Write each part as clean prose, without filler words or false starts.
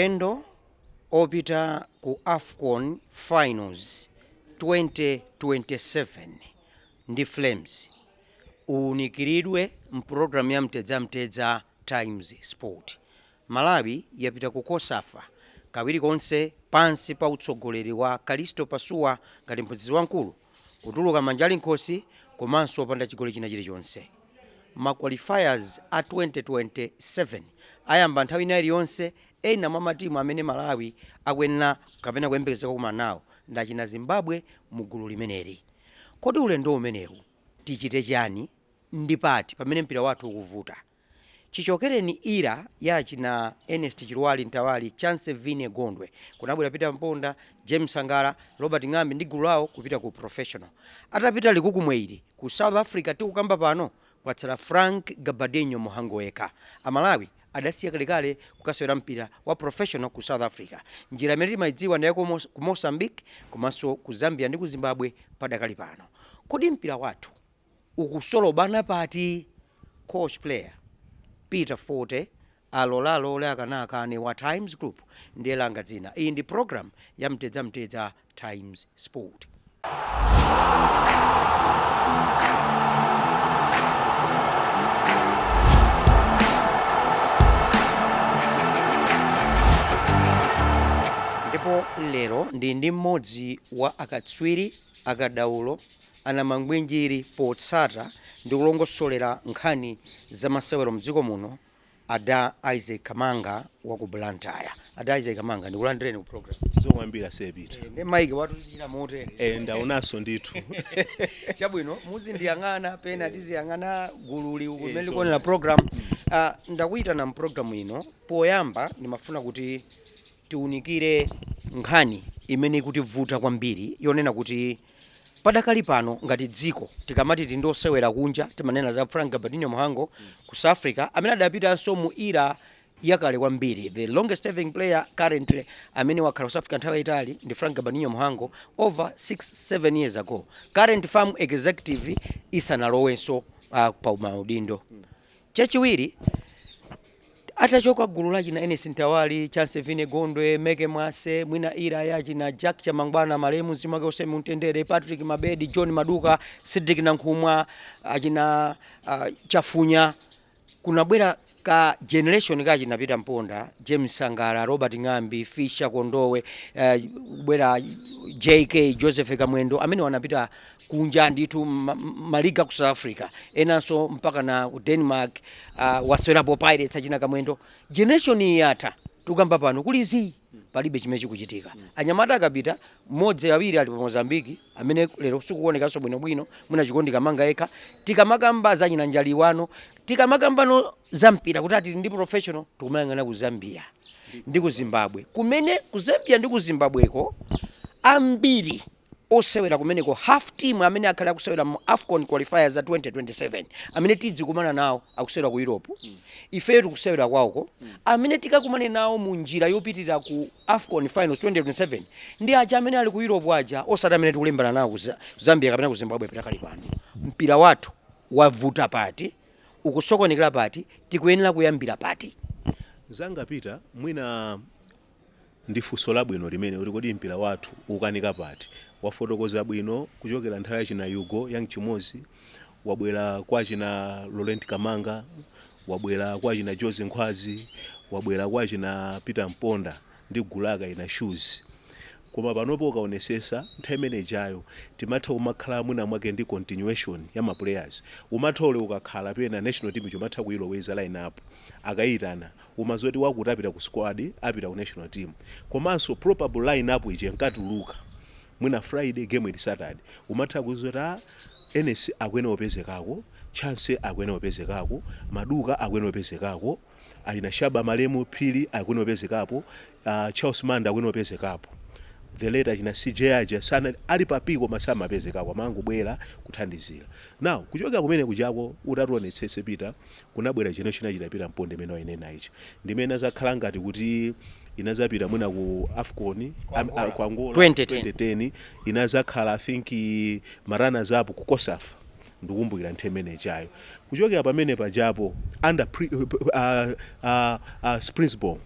Ulendo opita ku AFCON Finals 2027 ndi Flames uwunikiridwe mpulogalamu ya Mtedzamtedza Times Sport. Malawi yapita ku COSAFA kawiri konse pansi pa utsogoleri wa Kalisto Pasuwa ngati mphunzitsi wamkulu, kutuluka manja ali nkhosi komanso opanda chigoli china chilichonse. Ma qualifiers a 2027 ayamba nthawi ina iliyonse. Ena mwa matimu amene Malawi akuyenera kapena kuyembekezeka kukumana nawo ndi achina Zimbabwe mu gulu limeneli. Kodi ulendo umenewu tichite chani, ndi pati pamene mpira wathu ukuvuta? Chichokereni era ya achina Ernest Chirwali Mtawali, Chance Vine Gondwe, kunabwera Peter Mponda, James Sangala, Robert Ng'ambi ndi gulu lawo kupita ku professional. Atapita likukumwe ili ku South Africa, tikukamba pano kwatsala Frank Gabadinho Mhango yekha. Amalawi adasiya kalekale kukasewera mpira wa professional ku South Africa. Njira imene timayidziwa ndi ya ku Mozambique komanso ku Zambia ndi ku Zimbabwe padakali pano. Kodi mpira wathu ukusolobana pati? Coach player Peter Forte, alolalole akanakane wa Times Group ndiye langa dzina. Iyi ndi program ya Mtedzamtedza Times Sport. Ndipo lero ndi mmodzi wa akatswiri, akadaulo, anamangwinjiri potsata ndi kulongosolera nkhani za masewero mdziko muno, Ada Isaac Kamanga wa ku Blantyre. Ada Isaac Kamanga, ndikulandireni ku program. Zokwambira sepita. Ndi mike watu tichita motere. Ndaonanso ndithu. Chabwino, muzindiyang'ana pena tiziyang'ana gululi uku limene So likuonera program. Ndakuyitana mprogram ino, poyamba ndimafuna kuti tiunikire nkhani imene ikutivuta kwambiri yonena kuti padakali pano ngati dziko tikamati tili ndi osewera kunja, timanena za Frank Gabadinho Mhango ku South Africa amene adapitanso mu era yakale kwambiri. The longest serving player currently amene wakhala ku South Africa nthawi yayitali ndi Frank Gabadinho Mhango, over 6 7 years ago, current FAM executive isanalowenso pa maudindo. Chachiwiri, atachoka gulu lachina Ernest Mtawali, Chance Vine Gondwe, Meke Mwase, mwina era yachina Jack Chamangwana, malemu, mzimu wake uuse mumtendere, Patrick Mabedi, John Maduka, Cedric Nankhumwa, achina Chafunya, kunabwera ka generation kachina Peter Mponda, James Sangala, Robert Ng'ambi, Fisher Kondowe, kubwera JK Joseph Kamwendo amene wanapita kunja ndithu maliga ku South Africa, enanso mpaka na ku Denmark, wasewerapo Pirates achina Kamwendo. Generation iyi yatha, tikukamba pano kuli zii, palibe chimene chikuchitika. Anyamata akapita mmodzi, awiri ali pa Mozambique amene lero sikuonekanso bwinobwino, mwina Chikondi Kamanga yekha. Tikamakamba za china Njaliwano, tikamakambano za mpira kuti ati ndi professional, tikumayang'ana ku Zambia ndi ku Zimbabwe. Kumene ku Zambia ndi ku Zimbabweko, ambiri osewera kumeneko, half team amene akhale akusewera mu AFCON qualifiers za 2027 amene tidzikumana nawo akusewera ku Europe. Ifeyo tikusewera kwawoko. Amene tikakumane nawo mu njira yopitirira ku AFCON finals 2027 ndi aja amene ali ku Europe aja, osati amene tikulimbana nawo ku Zambia kapena ku Zimbabwe. Pakali pano mpira wathu wavuta pati, ukusokonekera pati, tikuyenera kuyambira pati? Zanga Peter, mwina ndi funso labwino limene kuti kodi mpira wathu ukukanika pati. Wafotokoza bwino kuchokera nthawi yachina Hugo Young Chimozi, wabwera kwa china Laurent Kamanga, wabwera kwa china Jose Nkhwazi, wabwera kwa china Peter Mponda ndi gulaka ina shoes. Koma panopo ukaonesesa, nthawi imene ijayo timatha kumakhala mwina mwake ndi continuation ya ma players. Umatha ule ukakhala pena national team chomatha kuyiloweza line up, akayitana umazoti wakuti apita ku squad, apita ku national team. Komanso probable line up ije nkatuluka mwina Friday, game ili Saturday, umatha kuzoti a Ernest akuyenera kupezekako, Chance akuyenera kupezekako, Maduka akuyenera kupezekako, achina Shaba Malemu Phiri akuyenera kupezekapo, Charles Manda akuyenera kupezekapo, the later achina CJ aja sana ali papiko masamapezekako, amangobwera kuthandizira. Now kuchokera kumene kujako, utationetsetse Peter, kunabwera generation achita Peter Mponda imene wainena ichi, ndimene azakhala ngati kuti inazapita mwina ku AFCON ku Angola 2010. 2010 inazakhala, I think, ma runners up ku COSAFA, ndikumbukira nthawi imene ijayo. Kuchokera pamene pajapo under Springsball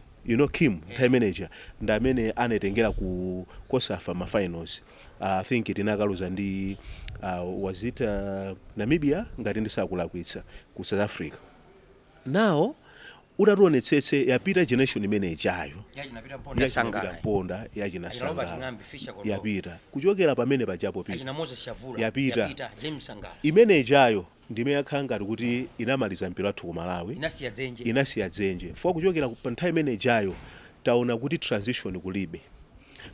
Kim time manager ndi amene anatengera ku COSAFA ma finals. I think tinakaluza ndi was it Namibia, ngati ndisakulakwitsa, ku South Africa. Now utationetsetse, yapita generation imene ijayo. Yachinapita Mponda. Yachinapita Sangala. Mponda, Achina yachina Robert Sangala. Ng'ambi, Fischer Kondolo. Yapita kuchokera pamene pajapo pita. Achina Moses Chavula. Yapita. Yapita James Sangala. Imene ijayo ndime yakhala ngati kuti inamaliza mpira wathu ku Malawi. Inasiya dzenje. Inasiya dzenje fo kuchokera pa nthawi imene ijayo taona kuti transition kulibe.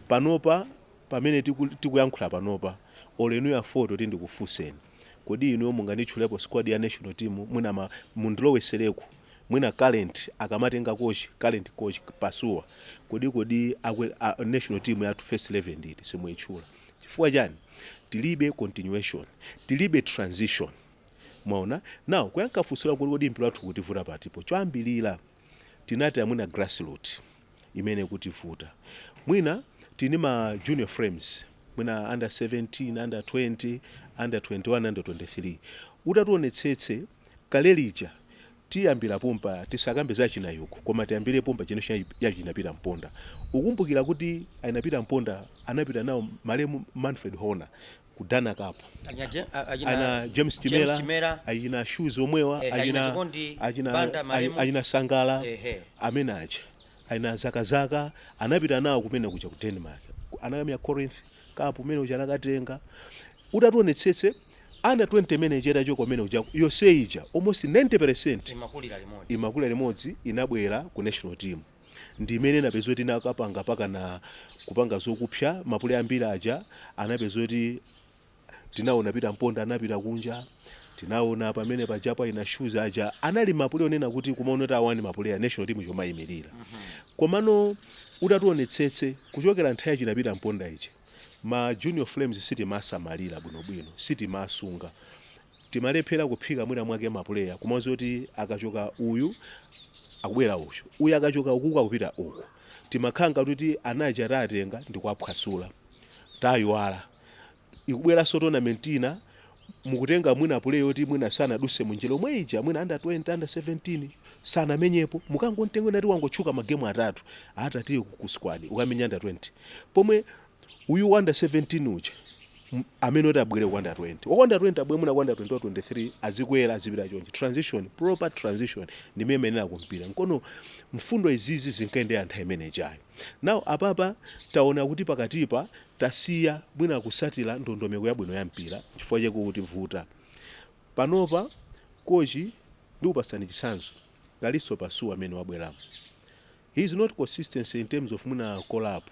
Panopa pamene tikuyankhula panopa, olo inu ya foto ti ndikufunseni, kodi inuyo munganditchulepo squad ya national team, mwina mundilowesereko mwina current, akamatenga coach, current coach Pasuwa, kodi national team yathu first 11 nditi? Simuyitchula. Chifukwa chani? Tilibe continuation, tilibe transition. Mwaona? Now kuyankha funso kuti kodi mpira wathu kutivuta patipo, choyambilira tinati amwina grassroot imene kutivuta. Mwina tini ma Junior Flames, mwina under 17, under 20, under 21, under 23. Utationetsetse kale lija, tiyambira pompa, tisakambe za chinayuko, koma tiyambire pompa generation yachinapita Mponda. Ukumbukira kuti ainapita Mponda anapita nawo malemu Manfred Horner ku Dana Cup. Achina ana James Chimera, Chimera. Achina Shoes omwewa. Achina Chikondi Banda, malemu. Achina Sangala. Amene aja achina Zakazaka anapita nawo kumene kuja ku Denmark, anakamya Corinth Cup umene uja anakatenga. Utationetsetse under 20 imene cheracho kumene uja yonse ija, almost 90 imakulira limodzi. Imakula limodzi, inabwera ku national team. Ndi imene inapeza kuti inakapanga pakana kupanga zokupsa. Ma player ambiri aja anapeza kuti tinaona Peter Mponda anapita kunja, tinaona pamene pajapo ina Shoes aja anali ma player onena kuti kumaona kuti awani ma player national team chomayimirira. Komano utationetsetse kuchokera nthawi chinapita Mponda ichi, ma Junior Flames sitimasamalira bwinobwino, sitimasunga, timalephera kuphika mwina mwake ma player, kumaza kuti akachoka uyu akubwera uyu, uyu akachoka ukuku akupita uku. Timakhala kuti anaja tatenga ndikuaphwasula, tayiwala. Ikubweranso tournament ina, mukutenga mwina player yoti mwina sanaduse munjira omwe ija, mwina under 20, under 17 sanamenyepo, mukangontenga nati wangotchuka magemu atatu, atatiye ku squad ukamenya under 20, pomwe uyu under 17 uja amene oti abwere ku under 20, wa under 20 abwere mwina ku under 20 or 23, azikwera, azipita chonchi. Transition, proper transition ndimene imenera kumpira. Nkono mfundo izizi zinkayendera nthawi imene ijayo. Now apapa taona kuti pakatipa tasiya mwina kusatira ndondomeko yabwino ya mpira, chifukwa chake vuta panopa. Coach, ndikupasani chitsanzo, Kalisto Pasuwa amene wabweramo, he is not consistency in terms of mwina call up,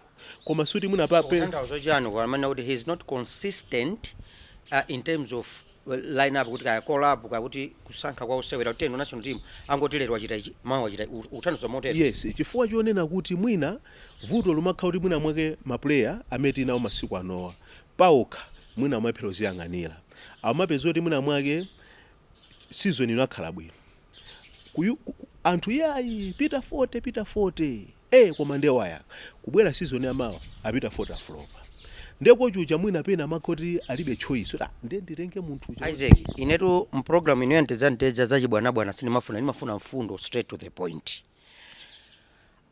koma suti mwina pape. Kutanthauza chani kwamene kuti he is not consistent in terms of, well, line up, kuti kaya call up, kaya kuti kusankha kwa osewera kuti national team, angoti lero wachita ichi, mawa wachita uthandizo motero? Yes, chifukwa chonena kuti mwina vuto limakhala kuti mwina mwake ma player amene tinawo masiku anowa paokha mwina amaphera kuziyang'anira, amapeza kuti mwina mwake season ino akhala bwino. Anthu yayi pita 40, pita 40, koma ndiye wayaka kubwera season yamawa apita 40, aflopa. Ndiye kochucha mwina pena amakoti alibe choice kuti, "Ah, ndiye nditenge munthu uja." Isaac, inetu mpulogalamu ino yantedzantedza zachibwanabwana sindimafuna, ndimafuna mfundo, straight to the point.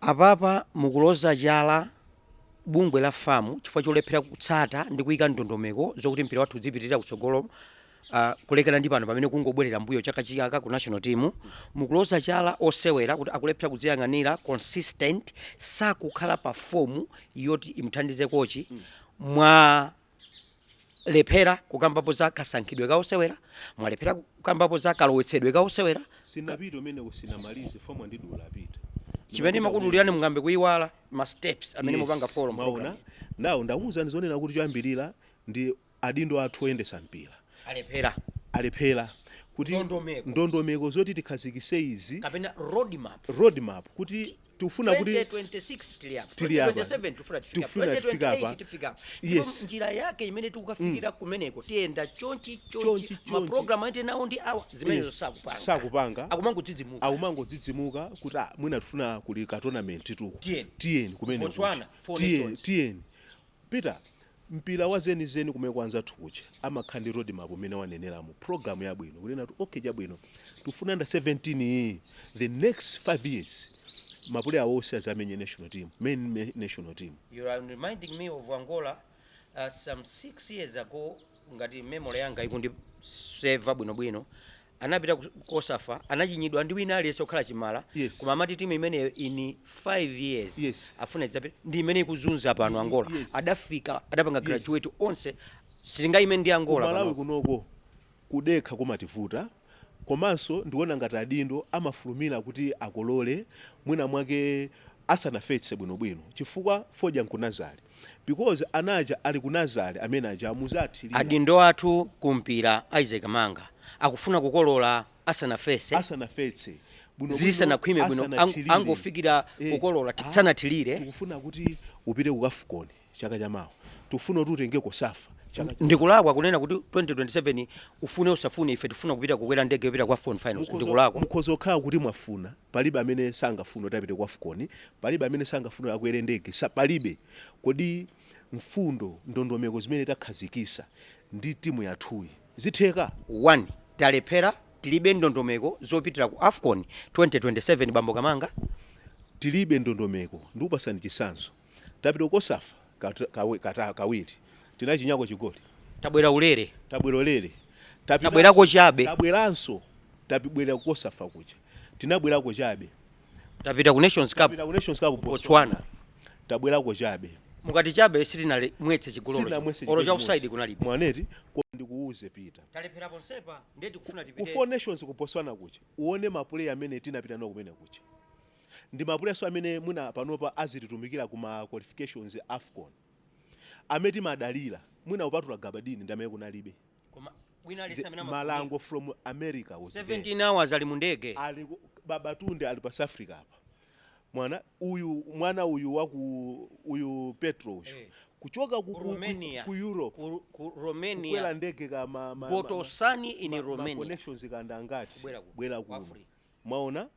Apapa mukuloza chala bungwe la FAM chifukwa cholephera kutsata ndi kuyika ndondomeko zokuti mpira wathu udzipitirira kutsogolo, kulekera ndi pano pamene kungobwerera mbuyo chaka chiyaka ku national team. Mukuloza chala osewera kuti akulephera kudziyang'anira, consistent, sakukhala pa form yoti imuthandize coach. Mwa lephera kukambapo za kasankhidwe ka osewera, mwalephera kukambapo za kalowetsedwe ka osewera. Sinapita umene kusinamalize fomu andidula apita. Chimene makudulirani, mungambe kuyiwala ma steps amene mupanga follow Mwaona? Program. Nawo ndakuwuzani zonena kuti choyambirira ndi adindo athu oyendesa mpira alephera. Alephera kuti Ndondomeko. Ndondomeko zoti tikhazikise izi kapena roadmap. Roadmap kuti tikufuna kuti 2026 tili apa. Tili apa. 2027 tifuna tifika. Tifuna tifika apa. 2028 tifika apa. Ndipo njira yake imene tikukafikira kumeneko tiyenda chonchi chonchi. Chonchi, chonchi. Maprogramu ati nawo ndi awa, zimenezo sakupanga. Sakupanga. Akumangodzidzimuka. Akumangodzidzimuka kuti, ah, mwina tifuna kuli ka tournament tuku. Tiyeni. Tiyeni kumene Botswana, kuja. Four Tiyeni, Nations. tiyeni Peter, mpira wa zenizeni kumene kwanza thukucha amakhala ndi roadmap umene waneneramo, program yabwino kunena kuti okay, chabwino, tifuna under 17 iyi, the next 5 years Ma player onse azamenye national team, main national team. You are reminding me of Angola some 6 years ago, ngati memory yanga ikundiseva bwinobwino. Anapita ku COSAFA, anachinyidwa ndi wina aliyense okhala chimala. Koma amati timu imeneyo in 5 years afuna idzapita, ndi imene ikuzunza pano Angola. Adafika, adapanga graduate onse, sitingayime ndi Angola Malawi pano. Kunoko kudekha kumativuta, komanso ndikuona ngati adindo amafulumira kuti akolole mwina mwake asanafetse bwinobwino, chifukwa fodya nkunazale, because anaja ali kunazale amene aja amuzathirira. Adindo athu kumpira, Isaac Manga, akufuna kukolola asanafese. Asanafetse bwinobwino, Zisanakhwime bwino, asanathirire. Angofikira kukolola, sanathirire. Tikufuna kuti upite ku AFCON chaka chamawa, tikufuna kuti utenge COSAFA chaka. Ndikulakwa kunena kuti 2027, ufune usafune, ife tifuna kupita, kukwera ndege yopita ku AFCON finals? Ndikulakwa? Mukhoza kukhala kuti mwafuna. Palibe amene sangafune kuti apite ku AFCON, palibe amene sangafune akwere ndege, palibe. Kodi mfundo, ndondomeko zimene takhazikisa ndi timu yathuyi zitheka? 1, talephera, tilibe ndondomeko zopitira ku AFCON 2027, bambo Kamanga. Tilibe ndondomeko. Ndikupasani chitsanzo: tapita ku COSAFA kawiri, tinachinyako chigoli. Tabwera ulere. Tabwera ulere. Tabwerako chabe. Tabweranso, tabwera ku COSAFA kuja, tinabwerako chabe. Tapita ku Nations Cup. Tapita ku Nations Cup. Botswana. Tabwerako chabe. Mukati chabe, sitinalimwetse chigololo. Sitinamwetse. Olo cha Chigoli. offside kunalibe. Mwaneti, koma ndikuuze, Peter. Talephera ponsepa, ndiye tikufuna Ku tipite. Four Nations ku Botswana kuja, uone ma player amene tinapita nawo kumene kuja ndi ma player so amene mwina panopa azititumikira kuma qualifications AFCON, amene timadalira, mwina kupatula Gabadini ndi amene kunalibe. Koma wina aliyense amene amafunira. Malango from America was there. 17 hours ali mu ndege. Ali Babatunde ali pa South Africa apa. Mwana uyu, mwana uyu waku uyu Petro uyu kuchoka Ku Romania. ku Europe, Ku kukwera Romania. ndege ka Botosani in ma Romania. connections kanda angati. Kubwera kuno, Bwera ku kuno. Africa. Mwaona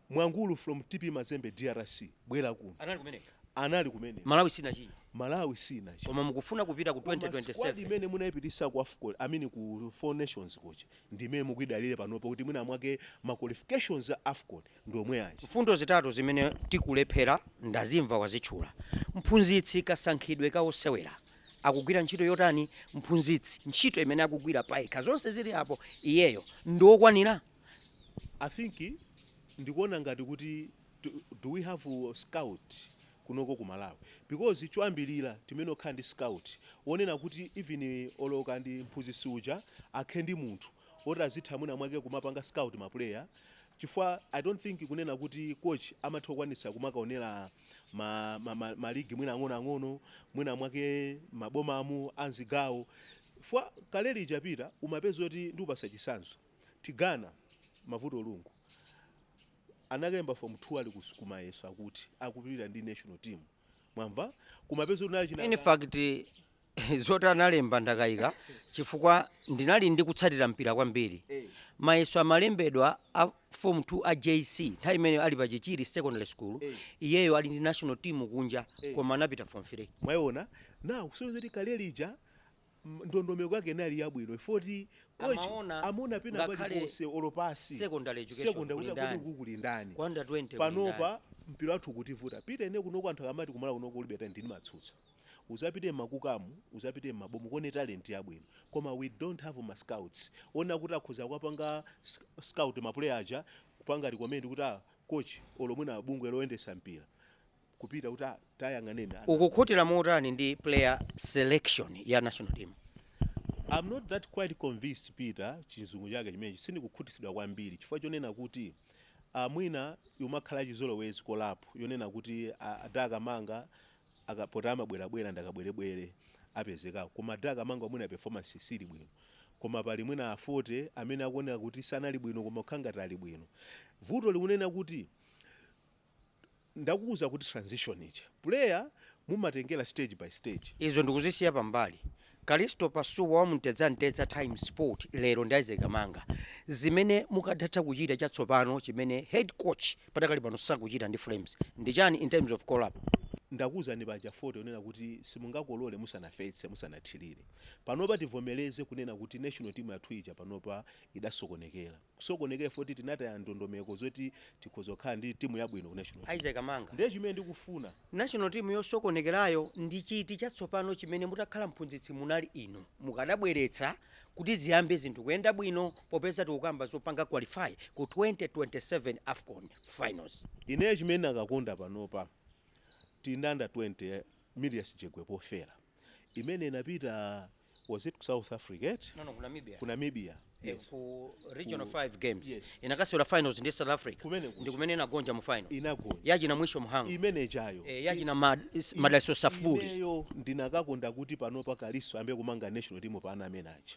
Mwangulu from TP Mazembe, DRC, bwera kuno. Anali kumene. Anali kumene. Malawi sina chinya. Malawi sina. Koma mukufuna kupita ku Koma squad 2027. imene munayipitisa ku AFCON, I mean ku Four Nations kuja, ndimene mukuyidalire panopo kuti mwina mwake ma qualifications a AFCON ndi omwe aja. Mfundo zitatu zimene tikulephera ndazimva wazitchula. Mphunzitsi, kasankhidwe ka osewera, akugwira ntchito yotani mphunzitsi? Ntchito imene akugwira payekha, zonse zili apo, iyeyo ndiwokwanira? I think ndikuona ngati kuti do we have a scout kunoko ku Malawi? Because choyambirira timene okhala ndi scout wonena kuti even oloka ndi mphunzitsi uja akhe ndi munthu woti azitha mwina mwake kumapanga scout ma player, chifukwa I don't think kunena kuti coach amatha kukwanitsa kumakaonera ma league mwina ang'onoang'ono, mwina mwake mabomamu anzigawo fwa. Kaleli ijapita umapeza kuti, ndikupasa chitsanzo, Tigana Mavuto Lungu analemba form 2 ali kumayeso, akuti akupitira ndi national team. Mwamva, kumapeza kuti nali china. In fact, zoti analemba ndakayika, chifukwa ndinali ndi kutsatira mpira kwambiri. Mayeso amalembedwa a form 2 a JC nthawi imene ali pa Chichiri Secondary School. Iyeyo ali ndi national team kunja, koma anapita form 3. Mwayiona na kusonyeza kuti kale lija ndondomeko yake inali yabwino ifoti coach Amaona amaona pena ngakhale paliponse olopasi secondary education secondary kuli kuti ndani. akuti kuli ndani. Kwa under 20 kuli ndani. Panopa mpira wathu kutivuta, Pita. Ine kunoko anthu akamati kumala kunoko kulibe talent, ndimatsutsa. Uzapite mmakukamu, uzapite mmabomu, kuone talent yabwino, koma we don't have ma scouts ona kuti akhoza kuwapanga scout ma player aja, kupanga recommend kuti ah, coach olo mwina bungwe loyendesa mpira kupita kuti ah, tayang'aneni ana. Ukukhutira motani ndi player selection ya national team? I'm not that quite convinced, Peter. Chizungu chake chimenechi, sindikukhutitsidwa kwambiri, chifukwa chonena kuti mwina umakhala chizolowezi kolapo yonena kuti adakamanga akapota amabwerabwera ndakabwerebwere apezekako, koma adakamanga mwina performance sili bwino, koma pali mwina a 40 amene akuoneka kuti sanali bwino koma kukhala ngati ali bwino. Vuto likunena kuti ndakuwuza kuti transition ija player mumatengera stage by stage. Izo ndikuzisiya pambali. Kalisto Pasuwa wa Mtedzamtedza Times Sport, lero ndi Isaac Manga. Zimene mukadatha kuchita chatsopano chimene head coach padakali pano sakuchita ndi Flames ndi chani in terms of call up? Ndakuwuzani paja 40 kunena kuti simungakolole musanafetse, musanathirire. Panopa tivomereze kunena kuti national team yathu ija panopa idasokonekera, kusokonekera 40 tinataya ndondomeko zoti tikhoza kukhala ndi timu yabwino ku national team. Isaac Amanga. Ndiye chimene ndikufuna, national team yosokonekerayo, ndi chiti chatsopano chimene mutakhala mphunzitsi munali inu mukadabweretsa kuti ziyambe zinthu kuyenda bwino, popeza tikukamba zopanga qualify ku 2027 AFCON finals? Ineyo chimene nakakonda panopa, tili under 20, Milias Jegwe Pofera imene inapita, was it ku South Africa, eti? No, ku Namibia. Ku Namibia. Yes. Ku regional 5 games. Yes. Inakasewera finals ndi South Africa. Kumene kuja. Ndi kumene inagonja mu finals. Inagonja. Yachina Mwisho Mhango. Imene ijayo. Yachina Madaliso Safuri. Ineyo ndinakakonda kuti panopa Kaliso ambe kumanga national team pa ana amene aja,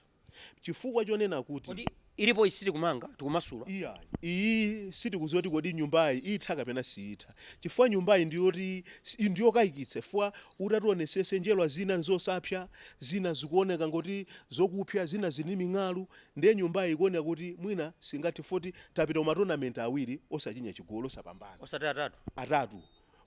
chifukwa chonena kuti Kodi ilipo isiti kumanga, tikumasula? Iya, iyi sitikuziwa kuti kodi nyumbayi itha kapena siyitha, chifukwa nyumbayi ndiyoti ndiyokayikitsa, chifukwa utationesese njerwa zina nzosapsa, zina zikuoneka ngoti zokupsa, zina zili ming'alu. Ndiye nyumbayi ikuoneka kuti mwina singati 40. Tapita kuma tournament awiri osachinya chigoli, osapambana. Osati atatu? Atatu,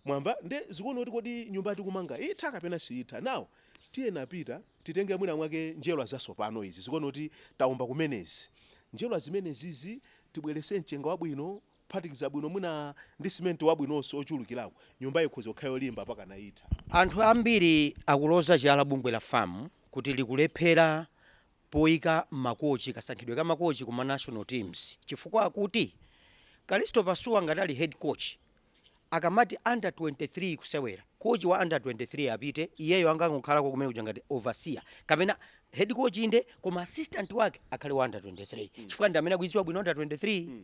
mwamba. Nde zikuona kuti kodi nyumba tikumanga itha kapena siyitha? Now tiye napita titenge mwina mwake njerwa zasopano izi, zikuona kuti taumba kumenezi, njerwa zimenezizi tibwerese mchenga wabwino, phatikiza bwino mwina ndi simenti wabwinonso ochulukirako, nyumba ikhoza kukhala yolimba pakana itha. Anthu ambiri akuloza chala bungwe la FAM kuti likulephera poyika makochi, kasankhidwe ka makochi kuma national teams, chifukwa akuti Kalisto Pasuwa ngati ali head coach, akamati under 23 kusewera, coach wa under 23 apite, iyeyo angangokhalako kumene kuja ngati overseer kapena head coach inde, koma assistant wake akhale wa under 23, chifukwa ndi amene akuidziwa bwino under 23.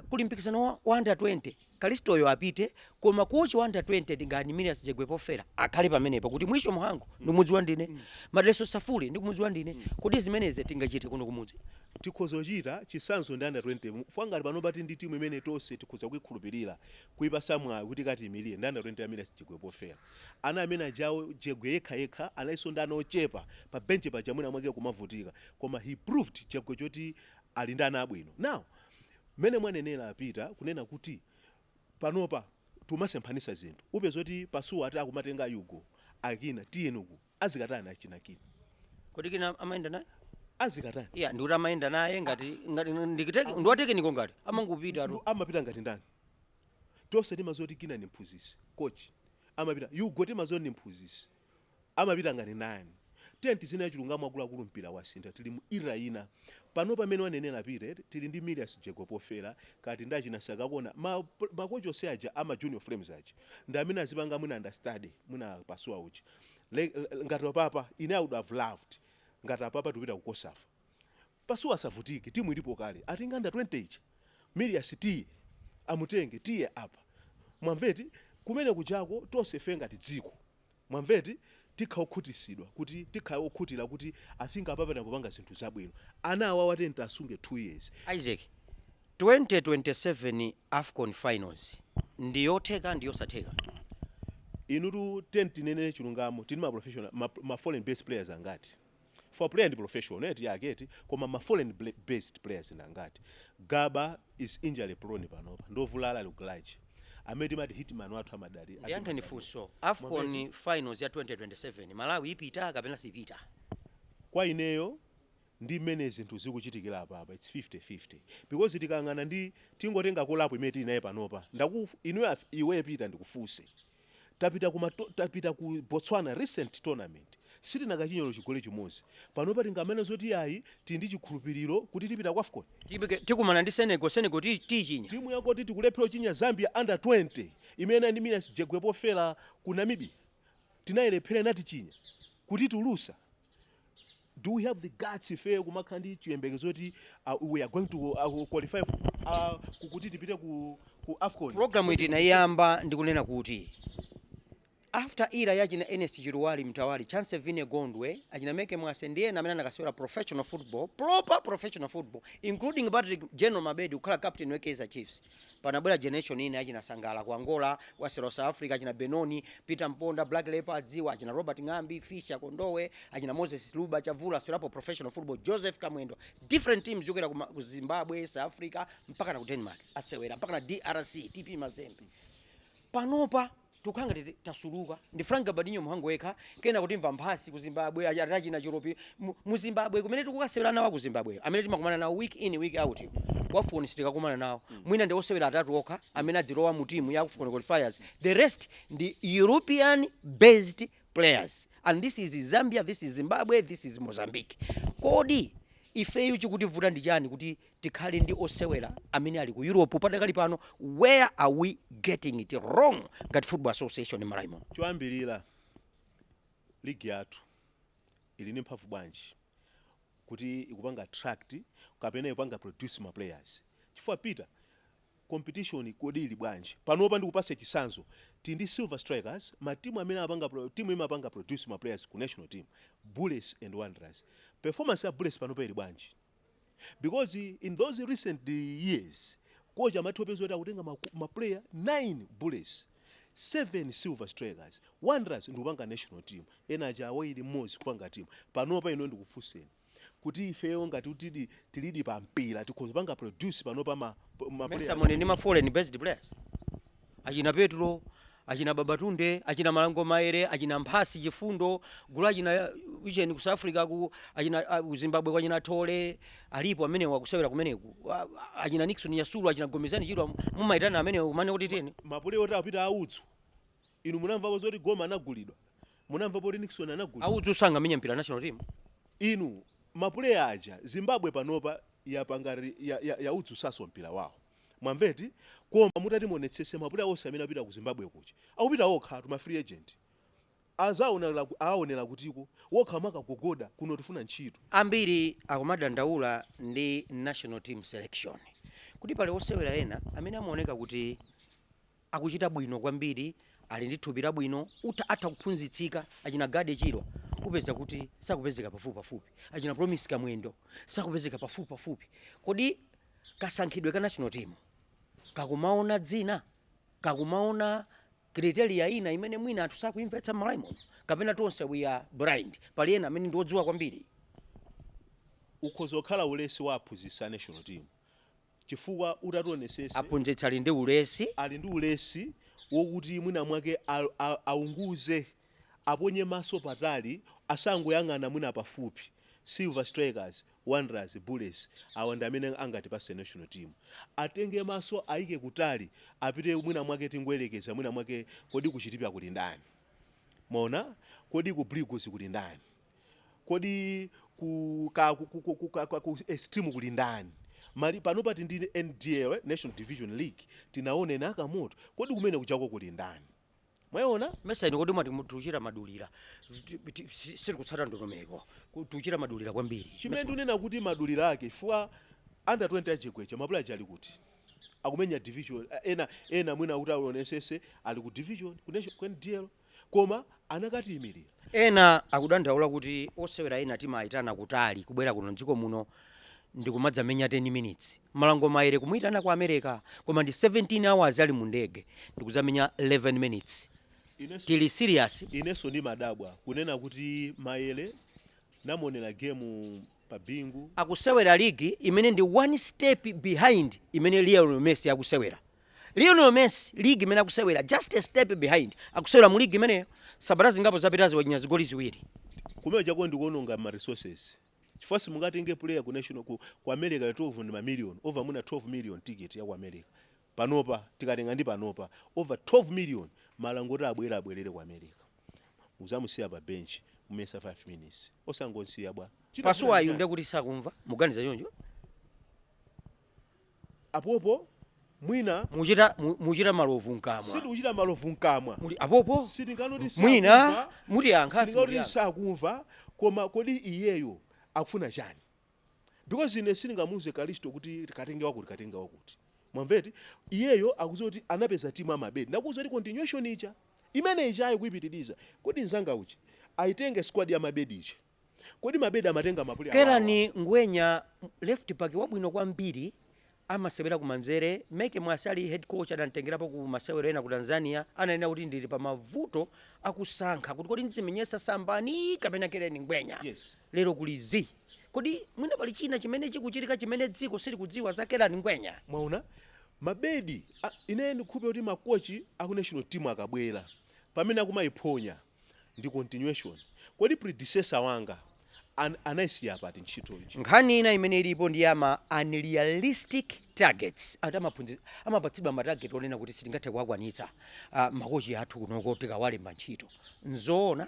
Kuli mpikisano wa under 20, Kalistoyo apite, koma coach wa under 20 tingani Milias Jegwe Pofera akhale pamenepo, kuti Mwisho Mhango ndikumudziwa ndine, Madeleso Safuli ndikumudziwa ndine. Kodi zimenezi tingachite kuno kumudzi? Tikhoza kuchita. Chisanzo ndi under 20 fangati panopa ndi timu imene tonse tikhoza kuikhulupirira, kuipasa mwayi kuti katiyimirire, ndi under 20 amene Jegwe Pofera. Ana amene ajawo, Jegwe yekha yekha analinso ndi ana ochepa pa bench paja, mwina mwake kumavutika, koma he proved Jegwe choti ali ndi ana abwino. Now mmene mwanenera apita kunena kuti panopa tumasemphanisa zinthu, upeza kuti Pasuwa ati akumatenga Yugo akina tiyenuku azikatani achinakina? Kodi kina amayenda naye? Azikatani? Iya, ndikuti amayenda naye ngati ndiwatekeniko, ngati amangopita tu. Amapita ngati ndani? Tonse timazoti kina ni mphunzitsi, coach. Amapita Yugo, timazoti ni mphunzitsi. Amapita ngati ndani? Tiye tizina chilungamo, akuluakulu, mpira wasintha, tili mu era ina pano. Pamene wanenera pite, tili ndi Milias Jegwe Pofera, kati ndi achina Sakakona, makochi onse aja ama Junior Flames aja ndi amene azipanga mwina understudy mwina Pasuwa uchi. Ngati apapa ine I would have loved ngati apapa tupita ku COSAFA, Pasuwa asavutike, timu ilipo kale, atenga under 20 ichi, Milias tiye amutenge, tiye apa, mwamveti? Kumene kujako tonse fe ngati dziko, mwamveti, tikha okhutisidwa kuti tikha okhutira kuti I think apapa tapanga zinthu zabwino. Ana awa watenti asunge 2 years. Isaac, 2027 AFCON finals ndiyotheka, ndiyosatheka? Inutu ten tinene chilungamo, tili ma professional, ma foreign based players angati? For player ndi professional eti yake eti, koma ma foreign based players ndi angati? Gaba is injury prone panopa, ndovulala, ali garage, amene timati hitman wathu amadali. Ndiyankheni funso: AFCON finals ya 2027 Malawi ipita kapena sipita? Kwa ineyo, ndi mmene zinthu zikuchitikira apapa, it's 50-50, because tikang'ana ndi tingotenga kolapo imene tili naye panopa, ndaku inuyo iwe pita ndikufunse, tapita ku Botswana recent tournament, sitinakachinyolo chigoli chimodzi. Panopa tingamene zoti ayi, tili ndi chikhulupiriro kuti tipita ku AFCON? Tikumana ndi Senegal, Senegal tichinya. Timu yakoti tikulephera kuchinya Zambia under 20 imene ndi Milias Jegwe Pofera ku Namibia, tinayilephera, inatichinya kuti tulusa. Do we have the guts ife kumakhala ndi chiyembekezo kuti we are going to qualify kuti tipite ku AFCON? Programu iti inayamba ndikunena kuti after era yachina Ernest Chiluwali, Mtawali, Chance Vine Gondwe, achina Meke Mwase ndiye amene anakasewera professional football, proper professional football, including Patrick General Mabedi kukhala captain wa Kaizer Chiefs, panabwera generation ina achina Sangala ku Angola, wasera South Africa, achina Benoni, Peter Mponda, Black Leopards, achina Robert Ng'ambi, Fisher Kondowe, achina Moses Luba Chavula asewerapo professional football, Joseph Kamwendo, different teams kuchokera ku Zimbabwe, South Africa, mpaka na ku Denmark asewera, mpaka na DRC, TP Mazembe. Panopa Tikukhala ngati tasuluka ndi Frank Gabadinho Mhango yekha, kena kutimva Mphasi ku Zimbabwe, achina Choropi mu Zimbabwe kumene tikukasewera nawo ku Zimbabwe, amene timakumana nawo week in, week out. Ku AFCON sitikakumana nawo. Mwina ndi osewera atatu okha amene adzilowa mu timu ya AFCON qualifiers. The rest ndi European based players, and this is Zambia, this is Zimbabwe, this is Mozambique. Kodi ifeyo chikutivuta ndi chani kuti tikhale ndi osewera amene ali ku Europe padakali pano? Where are we getting it wrong ngati Football Association Malawi muno? Choyambirira, ligi yathu ili ndi mphamvu bwanji kuti ikupanga attract kapena ikupanga produce ma players? Chifukwa Peter, competition kodi ili bwanji panopa? Ndikupasa chitsanzo, tili ndi Silver Strikers, matimu amene apanga timu imapanga produce ma players ku national team, Bullets and Wanderers. Performance ya Bullets panopa ili bwanji? Because in those recent years, coach amathiopeza kuti akutenga ma player 9 Bullets, 7 Silver Strikers, Wanderers ndikupanga national team, ena aja awiri, mmodzi kupanga team. Panopa ino ndikufunseni kuti ifeyo ngati tilidi pa mpira, tikhoza kupanga produce panopa ma Mesa player? muli ndi ma foreign based players, achina Petro, achina Babatunde, achina Malango Maere, achina Mphasi Chifundo gulu, achina icheni ku South Africa, ku achina ku Zimbabwe kwa achina Thole alipo amene wakusewera kumeneku. Achina Nixon Nyasulu, achina Gomezani Chilwa, mumaitana amene kumane kuti teni. Ma player oti apita audzu, inu munamvapo zoti Goma anagulidwa? Munamvapo kuti Nixon anagulidwa? Audzu sangamenya mpira national team. Inu, ma player aja, Zimbabwe panopa yapanga ya udzu saso mpira wawo, mwamveti? Koma mutati muonetsese, ma player onse amene apita ku Zimbabwe kuja akupita okha, tuma free agent azaonera, aonera kutiko wokha makagogoda kuno tifuna ntchito. Ambiri akumadandaula ndi national team selection, kuti pali osewera ena amene amaoneka kuti akuchita bwino kwambiri, ali ndi thupi labwino, utha atha kuphunzitsika, achina Gade Chirwa, kupeza kuti sakupezeka pafupi pafupi, achina Promise Kamwendo sakupezeka pafupi pafupi. Kodi kasankhidwe ka national team kakumaona dzina, kakumaona criteria ina imene mwina anthu sakuimvetsa m'Malawi muno, kapena tonse we are blind, pali ena amene ndi odziwa kwambiri? Ukhoza kukhala ulesi wa aphunzitsi a national team, chifukwa utationesese Aphunzitsi ali ndi ulesi? Ali ndi ulesi wokuti mwina mwake aunguze, aponye maso patali, asangoyang'ana mwina pafupi. Silver Strikers, Wanderers, Bullets, awa ndi amene angatipase national team. Atenge maso ayike kutali, apite mwina mwake, tingoyerekeza, mwina mwake kodi kuchitipa kuli ndani? Mona kodi ku Blue Eagles kuli ndani? Kodi ku ka ku, ku, ku, ka, ka, ku Extreme kuli ndani? Mali panopa ndi NDL, National Division League, tinaone nakamoto. Kodi kumene kuchako kuli ndani? Mwayiona? Mesa ino kodi mwati tuchita madulira? Sitikutsata ndondomeko. Tuchita madulira kwambiri. Chimene ndikunena kuti madulira ake, chifukwa under 20 achigwecha, ma player ali kuti akumenya division, ena mwina kuti aonesese ali ku division, ku nation, ku NDL, koma anakatiyimirira. Ena akudandaula kuti osewera ena timayitana kutali kubwera kuno mdziko muno ndikumadzamenya 10 minutes. Malango Maere kumuyitana ku America, koma ndi 17 hours ali mu ndege, ndikuzamenya 11 minutes. Tili serious? Inenso ndimadabwa kunena kuti Mayele namuonera game pa Bingu. Akusewera ligi imene ndi one step behind imene Lionel Messi akusewera. Lionel Messi, ligi imene akusewera, just a step behind, akusewera mu ligi imeneyo. Sabata zingapo zapitazi wachinya zigoli ziwiri. Kumene chako ndikuononga ma resources, chifukwa simungatenge player ku national ku America 12 ndi mamillion, over mwina 12 million ticket ya ku America. Panopa tikatenga ndi panopa over 12 million, Malango kuti abwere, abwerere ku America, uzamusiya pa bench mumesa 5 minutes, osangosiya bwa. Pasuwayu ndekuti sakumva, muganiza choncho? Apopo mwina Muchita muchita malovu mkamwa. Sitikuchita malovu mkamwa. Muli apopo. Sitinganoti Mwina sakumva. mutiyankha. Sitingati Simutiyankha. sakumva, koma kodi iyeyo akufuna chani? Because ine sindingamuuze Kalisto kuti katenge wakuti, katenge wakuti, mwamveti? Iyeyo akuziwa kuti anapeza timu amabedi. Ndakuuza kuti continuation ija imene ichayo kuyipitiriza. Kodi mzanga uchi aitenge squad ya mabedi ichi, kodi mabedi amatenga ma player awawa? Kerani Ngwenya, left back wabwino kwambiri, amasewera kumanzere. Meke Mwase ali head coach adamtengerapo ku masewero ena ku Tanzania. Ananena kuti ndili pa mavuto akusankha kuti kodi ndizimenyesa Sambani kapena Kerani Ngwenya. Lero kuli zi. Kodi mwina pali china chimene chikuchitika chimene dziko silikudziwa za Kerani Ngwenya? Mwaona, Mabedi ine ndikhupe kuti makochi aku national team akabwera, pamene akumayiphonya ndi continuation. Kodi predecessor wanga anayisiya pati ntchito iji? Nkhani ina imene ilipo ndi ama unrealistic targets, ati amapatsidwa matarget onena kuti sitingathe kuwakwanitsa makochi athu kunoko tikawalemba ntchito. Nzoona?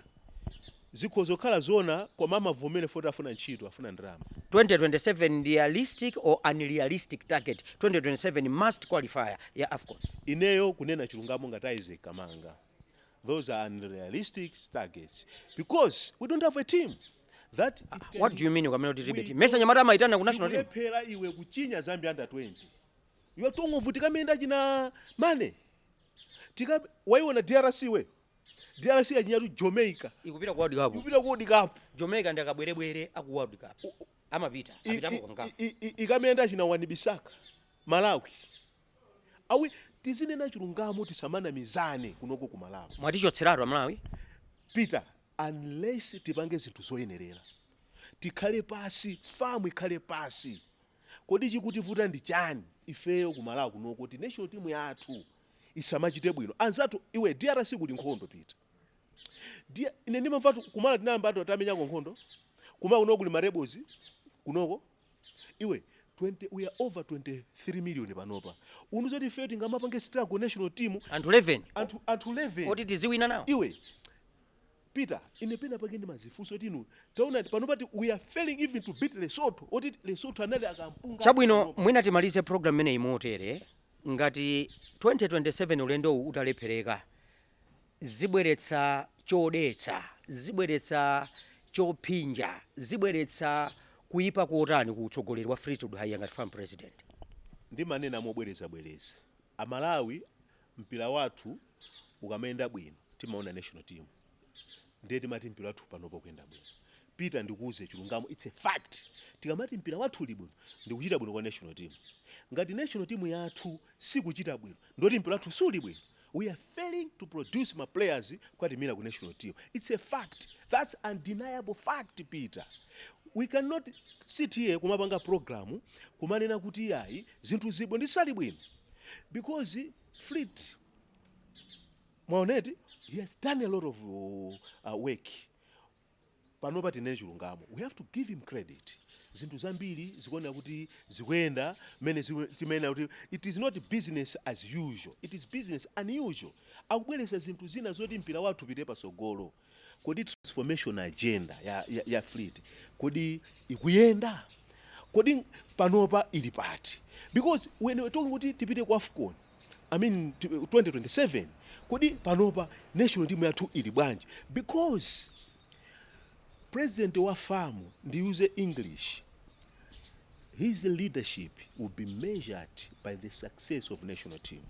Zikhoza kukhala zona, koma amavomere foti afuna ntchito, afuna ndalama. 2027 ndi realistic or unrealistic target? 2027 must qualifier ya AFCON. Ineyo kunena chilungamo ngati Isaac Kamanga, those are unrealistic targets because we don't have a team that it can. What do you mean ukamena kuti tilibe team? Mesa anyamata amayitana ku national team? Tikulephera iwe kuchinya Zambia under 20. Iwe tongovutika kamenda china mane tika waiona DRC, we DRC yachinyatu Jamaica. Ikupita ku World Cup. Ikupita ku World Cup. Jamaica ndi akabwerebwere aku World Cup, amapita apitapo kangapo. Ikamenda china Wan-Bissaka. Malawi awi, tizinena chilungamo, tisamanamizane kunoko ku Malawi. Mwatichotseratu Amalawi. Peter, unless tipange zinthu zoyenerera, tikhale pasi, FAM ikhale pasi, kodi chikutivuta ndi chani ifeyo ku Malawi kunoko kuti national team yathu isamachite bwino? Anzathu iwe, DRC kuli nkhondo, Peter. Ine ndimamvatu kumala tinayamba atu tamenyako nkhondo kumala kunoko, kuli marebels kunoko iwe. 20, we are over 23 million panopa. Unuzoti ifeyo tingamapange struggle national team anthu 11? Anthu 11. Oti tiziwina nawo? Iwe Peter, ine pena pake ndi mazifunso tinu taona pano pati we are failing even to beat Lesotho, oti Lesotho anali akampunga. Chabwino, mwina timalize program imeneyi motere: ngati 2027 ulendowu utalephereka, zibweretsa chodetsa, zibweretsa chophinja, zibweretsa kuyipa kotani ku utsogoleri wa Fleetwood Haiya ngati FAM president? Ndimanena mobwerezabwereza, Amalawi, mpira wathu ukamayenda bwino timaona national team, ndiye timati mpira wathu panopo kuyenda bwino. Peter, ndikuuze chilungamo, it's a fact, tikamati mpira wathu uli bwino ndikuchita bwino kwa national team. Ngati national team yathu sikuchita bwino, ndoti mpira wathu suli bwino. We are failing to produce ma players kwatimira ku national team. It's a fact, that's undeniable fact, Peter. We cannot sit here kumapanga program kumanena kuti yayi, zinthu zibwe ndisali bwino, because Fleet mwaoneti, he has done a lot of work. Panopa tinene chilungamo, we have to give him credit. Zinthu zambiri zikuoneka kuti zikuyenda mmene timene kuti it is not business as usual, it is business unusual. Akubweretsa zinthu zina zoti mpira wathu upite pasogolo. Kodi transformation agenda ya Fleet kodi ikuyenda? Kodi panopa ili pati? Because when we're talking kuti tipite ku AFCON, I mean 2027, kodi panopa national team yathu ili bwanji? Because president wa FAM, ndiuze English, his leadership will be measured by the success of national team.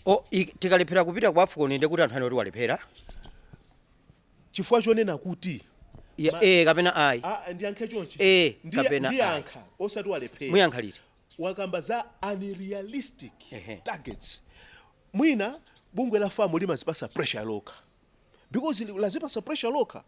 O tikalephera kupita ku AFCON, ndi kuti anthu ane kuti walephera? Chifukwa chonena kuti Eh, kapena ayi? Ah, ndiyankhe chonchi. Eh, kapena ayi. Ndiyankha osati walephera. Muyankha liti? Wakamba za unrealistic targets. Mwina bungwe la FAM limazipasa pressure lokha, because lazipasa pressure lokha.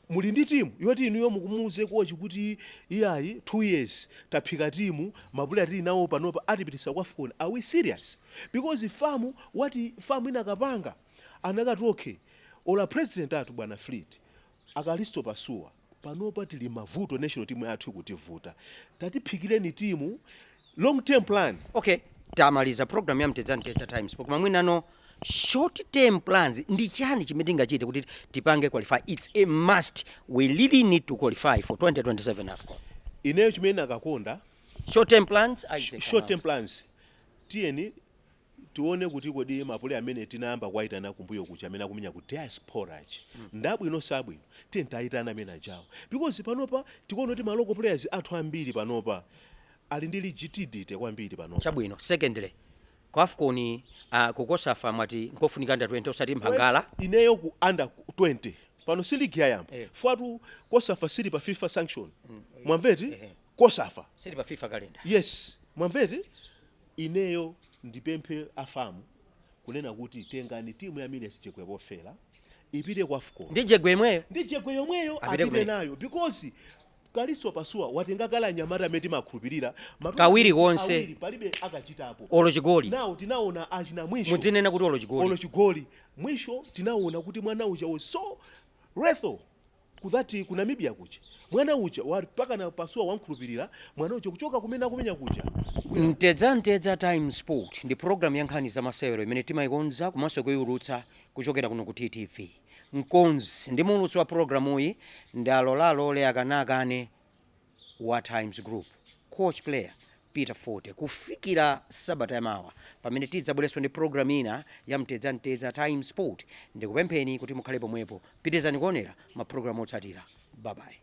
Muli ndi timu yoti inuyo mukumuuze kochi kuti iyayi, 2 years taphika timu, maplayer tili nawo panopa atipitisa kwa AFCON. Are we serious? Because FAM, wati FAM inakapanga anakati okay, ola president athu bwana Fleet akalisto Pasuwa, panopa tili mavuto, national team yathu ikutivuta, tatiphikireni timu, long term plan. Okay, tamaliza program ya Mtedza Mtedza Times, koma mwinano short term plans ndi chani chimene tingachite kuti tipange qualify? It's a must, we really need to qualify for 2027 AFCON. Ineyo chimene nakakonda, Short term plans, Isaac? Short term plans, tiyeni tione kuti kodi maplayer amene tinayamba kuwayitana kumbuyo kuja, amene akumenya ku diaspora chi, ndabwino sabwino? Tiyeni tayitana amene ajawo, because panopa tikuona kuti ma local players athu ambiri panopa ali ndi rigidity kwambiri panopa. Chabwino. Secondly, ku AFCON, ku COSAFA mwati nkofunika under 20 osati mphangala. Ineyo ku under 20 pano si ligi yayamba. Fwatu COSAFA sili pa FIFA sanction, mwamveti? Ehe. COSAFA sili pa FIFA calendar. Yes, mwamveti? Ineyo ndipemphe a FAM kunena kuti tengani timu ya Miles Jegwe Pofera ipite ku AFCON. Ndi Jegwe imweyo? Ndi Jegwe yomweyo. Apite apite kumene. nayo, because Kalisto Pasuwa watenga kale anyamata amene timakhulupirira. Kawiri konse. Awiri, palibe akachitapo. Olo chigoli. Nawo tinaona achina Mwisho. Mudzinena kuti olo chigoli. Olo chigoli. Mwisho tinaona kuti mwana uja was so lethal kudhati ku Namibia kuja. Mwana uja mpaka na Pasuwa wankhulupirira mwana uja kuchoka kumene akumenya kuja. Mtedza Mtedza Time Sport ndi programu ya nkhani za masewero imene timayikonza komanso kuyiulutsa kuchokera kuno ku TTV. Mkonzi ndi muulutsi wa programuyi ndi alolalole akanakane wa Times Group, coach player Peter Forte. Kufikira sabata yamawa pamene tidzabwerenso ndi programu ina ya Mtedza Mtedza Time Sport, ndikupempheni kuti mukhale pomwepo. Pitizani kuonera mapulogalamu otsatira. Bye bye.